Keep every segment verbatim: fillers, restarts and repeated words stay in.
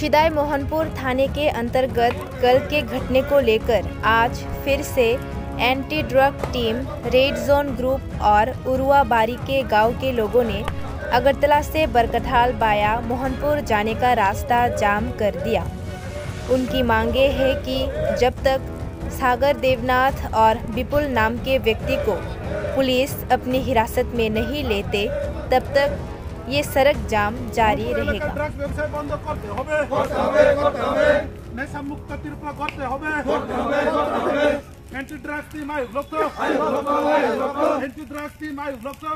शिदाई मोहनपुर थाने के अंतर्गत कल के घटने को लेकर आज फिर से anti drug team red zone group और उरुआबारी के गांव के लोगों ने अगरतला से बरकतहाल बाया मोहनपुर जाने का रास्ता जाम कर दिया। उनकी मांगे है कि जब तक सागर देवनाथ और विपुल नाम के व्यक्ति को पुलिस अपनी हिरासत में नहीं लेते, तब तक ये सड़क जाम जारी रहेगा। ड्রাগস ব্যবসায় বন্ধ করতে হবে। নেশা মুক্ত ত্রিপুরা করতে হবে। এন্টি ড্রাগস টিম আয়োগ লক্ষ্য। এন্টি ড্রাগস টিম আয়োগ লক্ষ্য।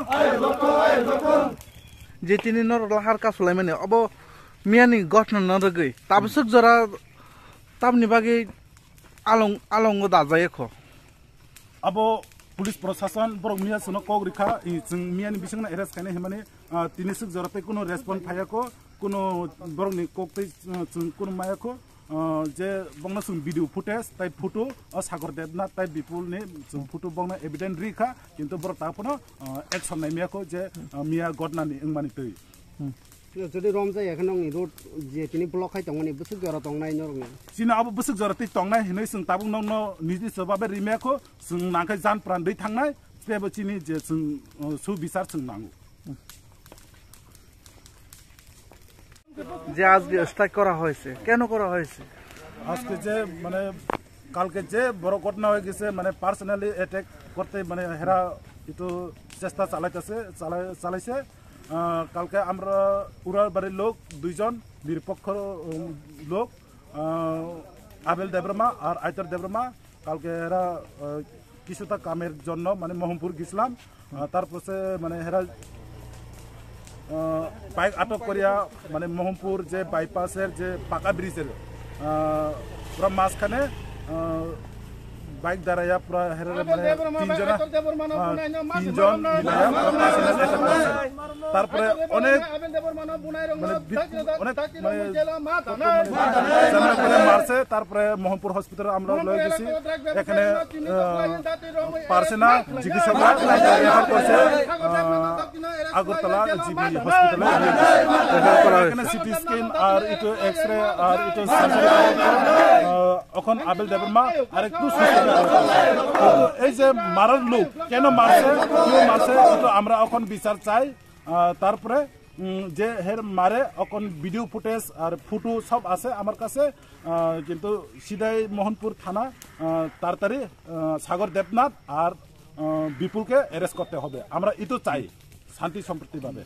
Je tini norok lahar kasulaimani obo miyani gothna no rwgwi tabswk jora tamni bagwi along alongo dajayakho. Abo police prosason borok miya chwngno kok rikha, i chwng miyani bisingno arrest khainai hinmani, ah, tini swk jora tei kuno respond phaiya kho, kuno borokni kok tei, ah, chwng kuno maya kho, ah, je bongno chwng video footage tai photo, o Sagar Debnath tai Bipul ni chwng photo bongno evidence rikha, kintu borok ta phano, ah, action nai maya kho je, ah, miya gotna ni wngmani twi. Jodi rom jaya khe nokni road je tini block khai tongmani bwswk jora tongnai norokni? Chini abo bwswk jora twi tongnai hinwi chwng tabuk nokno niji sobabe rimaya kho, chwng nangkhe jan pran dwi thangnai, tebo chini je chwng, uh, subisar chwng nango. যে আজকে স্ট্রাইক করা হয়েছে, কেন করা হয়েছে? আজকে যে মানে কালকে যে বড় ঘটনা হয়ে গেছে, মানে পার্সোনালি অ্যাটাক করতে মানে হেরা একটু চেষ্টা চালাইতেছে, চালাই-, চালাইছে। আহ, কালকে আমরা উরারবাড়ির লোক দুইজন নিরপেক্ষ, উম, লোক, আহ, আবেল দেববর্মা আর আইতর দেববর্মা, কালকে এরা, আহ, কিছুটা কামের জন্য মানে মোহনপুর গেছিলাম। আহ, তারপরে মানে এরা, আহ, বাইক আটক করিয়া মানে মোহনপুর যে বাইপাসের যে পাকা ব্রিজের, আহ, পুরা মাঝখানে, আহ, বাইক দাঁড়াইয়া পুরা হেরে মানে তিনজন, আহ, তিনজন মিলাইয়া পুরা পাঁচজন attack করছে। তারপরে অনেক মানে বি-, অনেক মানে ঝামেলা করে মারছে। তারপরে মোহনপুর হসপিটালে আমরা লয়ে গেছি। এখানে, আহ, পারছে না চিকিৎসকরা, রেফার করছে, আহ, আগরতলা জিবি হসপিটালে নিয়ে গেছে। এখানে সিটি স্ক্যান আর একটু এক্সরে আর একটু সার্জারি করার পর, আহ, এখন আবেল দেববর্মা আর একটু সুস্থ হয়ে আছে। কিন্তু এই যে মারার লোক, কেন মারছে, কেউ মারছে, কিন্তু আমরা এখন বিচার চাই। আহ, তারপরে, উম, যে হের মারে এখন ভিডিও ফুটেজ আর ফটো সব আছে আমার কাছে। আহ, কিন্তু সিদাই মোহনপুর থানা, আহ, তাড়াতাড়ি, আহ, সাগর দেবনাথ আর, আহ, বিপুলকে অ্যারেস্ট করতে হবে। আমরা এটাই চাই শান্তি সম্প্রীতিভাবে।